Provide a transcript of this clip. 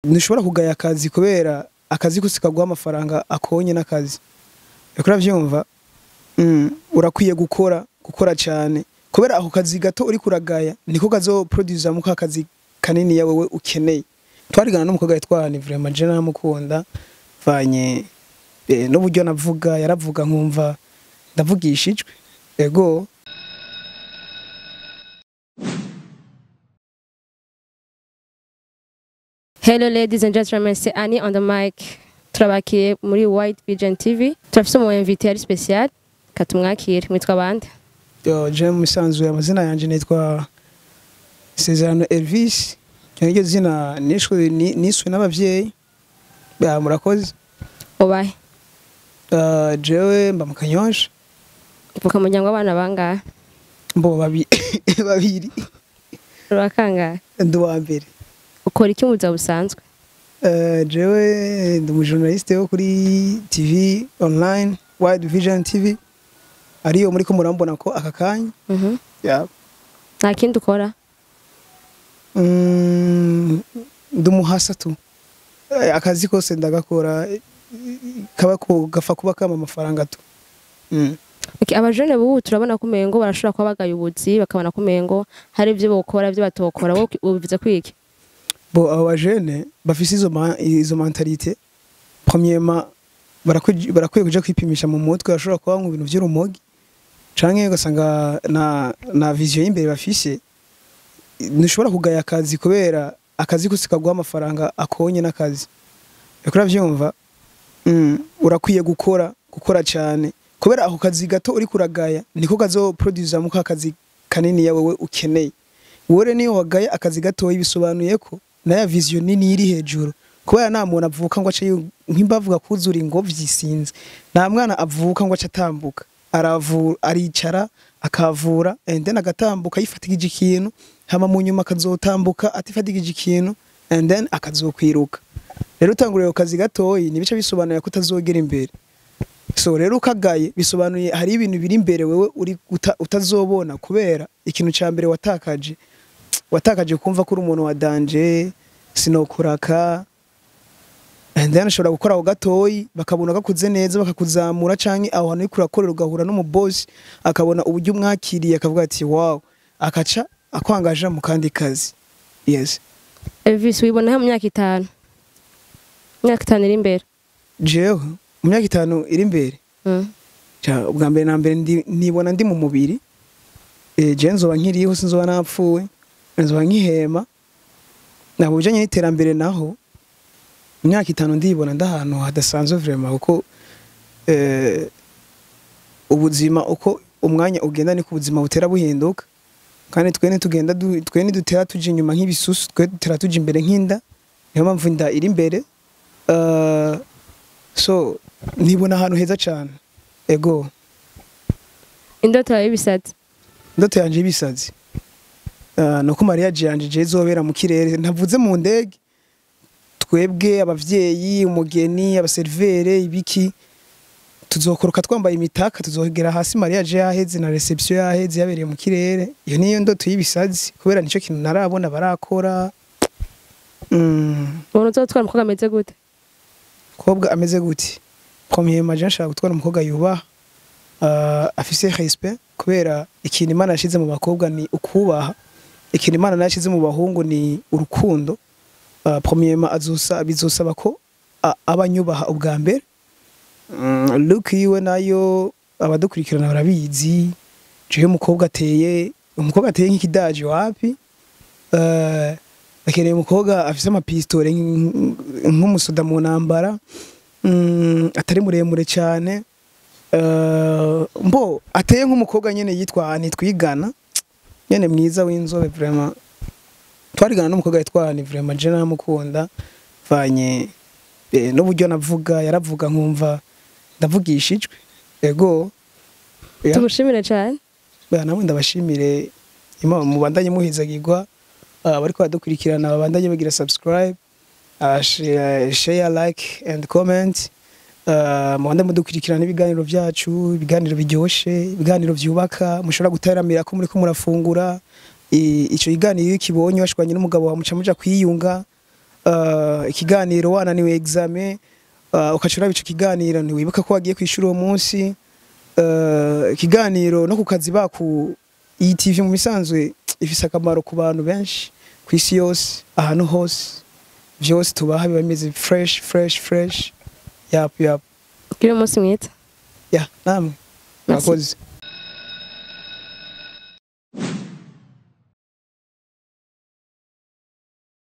Ntushobora kugaya akazi kubera akazi kose kaguha amafaranga akonye n'akazi. Uriko uravyumva? Urakwiye gukora cyane kubera ako kazi gato uri kuragaya niko kazoproduza mu kazi kanini yawe wewe ukeneye. Twarigana n'umukobwa yitwa ni vraiment je namukunda vanye n'uburyo navuga yaravuga nkumva ndavugishijwe. Ego. Hello ladies and gentlemen, c'est Annie on the mic. Turabakiye muri White Vision TV. Turafise umu invité ari spécial. Katumwakire. Mwitwa bande? Yo, je musanzwe amazina yanje nitwa Sezerano Elvis. Niryo zina nishwe niswe n'abavyeyi. Ba murakoze. Obahe. Jewe mba mu Kanyosha. Uvuka mu muryango w'abana bangahe? Mbo babiri. Urakangahe? Ndi uwa mbere. Ukora iki mu buzima busanzwe? Jewe ndi umujournaliste wo kuri TV online Wide Vision TV. Ariyo muri ko murambona ko aka kanya. Yeah. Nta kindi ukora? Ndi umuhasa tu. Akazi kose ndagakora kaba ko gafa kuba kama amafaranga tu. Okay, abajene bubu turabona ko umengo barashobora kuba bagaye ubuzi bakabona ko umengo hari ivyo bokora ivyo batokora, wowe ubivuze kwiki? Bo abo bajene bafise izo mentalité, premièrement barakwiye kuja kwipimisha mu mutwe, bashobora kuba mu bintu vy'urumogi canke ugasanga na vision y'imbere bafise. Ntushobora kugaya akazi kubera akazi kose kaguha amafaranga akonye n'akazi. Uriko uravyumva? Urakwiye gukora cyane kubera ako kazi gato uri kuragaya niko kazoproduza mu kazi kanini yawe wewe ukeneye. Wowe niyo wagaye akazi gato bisobanuye ko naya vision nini iri hejuru, kubera nta muntu avuka ngo ace nk'imbavuga kuzura ingobyi sinzi. Nta mwana avuka ngo ace atambuka, aravura, aricara akavura and then agatambuka yifatikije ikintu, hama mu nyuma akazotambuka atifatikije ikintu and then akazokwiruka. Rero utanguriye kazi gatoyi nibice bisobanuye ko utazogera imbere. So rero ukagaye bisobanuye hari ibintu biri imbere wewe uri utazobona kubera ikintu ca mbere watakaje kumva ko uri umuntu wa danger, sinokuraka, and then ushobora gukora aho gatoyi bakabona gakuze neza bakakuzamura, canke aho hantu uriko urakorera ugahura n'umuboss akabona uburyo umwakiriye akavuga ati wow, akaca akwangaja mu kandi kazi. Yes. Elvis, wibona mu myaka 5? Myaka 5 iri imbere. Jewe mu myaka 5 iri imbere. Ubwa mbere na mbere nibona ndi mu mubiri. Je nzoba nkiriho sinzoba napfuwe, nzoba nkihema. Nabo bijanye n'iterambere naho mu myaka 5 ndibona ndahantu hadasanzwe vraiment, kuko ubuzima uko umwanya ugenda niko ubuzima butera buhinduka, kandi twe ntitugenda twe ntidutera tuja inyuma nk'ibisusu, twe dutera tuja imbere nk'inda. Niyo mpamvu inda iri imbere. So nibona ahantu heza cyane. Ego. Indoto yawe y'ibisazi? Indoto yanje y'ibisazi nuko mariage yanje je izobera mu kirere, ntavuze mu ndege. Twebwe abavyeyi, umugeni, abaservere, ibiki, tuzokoroka twambaye imitaka, tuzogera hasi mariage yaheze na reception yaheze yabereye mu kirere. Iyo niyo ndoto y'ibisazi kubera nico kintu narabona barakora. Ubona uzotwara umukobwa ameze gute? Umukobwa ameze gute? Premièrement je nshaka gutwara umukobwa yubaha, afise respect, kubera ikintu Imana yashize mu bakobwa ni ukubaha, ikintu Imana yashize mu bahungu ni urukundo. Premièrement bizosaba ko abanyubaha ubwa mbere. Look yiwe nayo abadukurikirana barabizi. Jewe umukobwa ateye nk'ikidaje wapi? Akeneye umukobwa afise amapistole nk'umusoda mu ntambara, atari muremure cyane, mbo ateye nk'umukobwa nyene yitwa Nitwigana, nyene mwiza w'inzobe vraiment. Twarigana n'umukobwa yitwa ni vraiment je namukunda vanye n'uburyo navuga yaravuga nkumva ndavugishijwe. Ego. Tugushimire cyane. Namwe ndabashimire, imana mubandanye muhizagirwa, abariko badukurikirana babandanye bagira subscribe, share, like and comment. Mubandanye mudukurikirana ibiganiro byacu, ibiganiro biryoshe, ibiganiro byubaka, mushobora guteramira ko muri ko murafungura. Ico kiganiro iyo kibonye washwanye n'umugabo wa muca muja kwiyunga. Ikiganiro wananiwe examen, ukaca uraba ico kiganiro, ntiwibuka ko wagiye kwishura uwo munsi. Ikiganiro no ku kazi baku, iyi TV mu bisanzwe ifise akamaro ku bantu benshi ku isi yose, ahantu hose. Vyose tubaha biba bimeze fresh, fresh, fresh. Yap, yap. Ugire umunsi mwiza. Ya, namwe. Merci. Murakoze.